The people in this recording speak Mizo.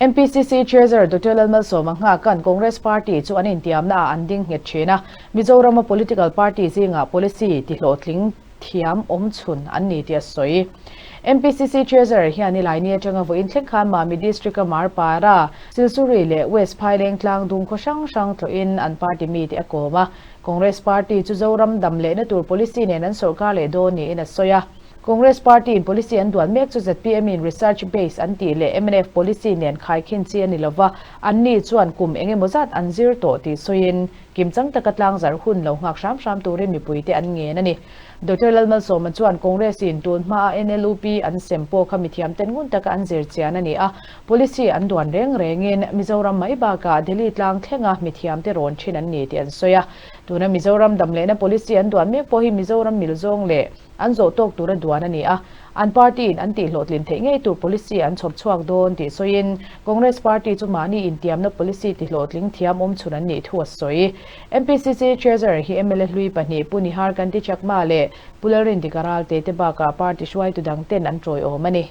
MPCC Treasurer Doctor Lalmalsawma Nghakan Congress Party chu an intiamna ah an ding nghet thin a, Mizorama political party zingah policy tihlawhtling thiam awm chhun an ni tih a sawi. MPCC Treasurer hian Nilaini atanga vawiin thleng khan Mami District-a Marpara, Silsuri leh West Phaileng tlangdung khaw hrang hrang tlawhin an party mite a kawm a. Congress Party chu Zoram dam lehna tur policy nen an sawrkar leh dawn niin a sawi a. Congress Party in policy an duan mek chu zpm in research base an tih leh mnf policy nen khaikhin chi a ni lova, anni chuan kum eng emaw zat an zir tawh tih sawiin kimchang taka tlangzarh hun lo nghak hram hram turin mipuite an ngen a ni. Doctor Lalmalsawma chuan Congress in tun hmaa NLUP an sem pawh kha mithiamten ngun taka an zir chian a ni a, policy an duan reng rengin Mizoram mai bakah Delhi tlang thlenga mithiamte rawn thin an ni tih an sawi a. Tuna Mizoram damlehna policy an duan mek pawh hi Mizoram milzawng leh An zawh tawk tura duan a ni a, an party in an tihhlawhtlin theih ngei tur policy an chhawp chhuak dawn tih sawiin Congress party chu mahni intiamna policy tihlawhtling thiam awm chhun an nih thu a sawi. MPCC Treasurer hi mla hlui pahnih Pu Nihar Kanti Chakma leh Pu Lalrindika Ralte te bakah party hruaitu dang ten an tawiawm a ni.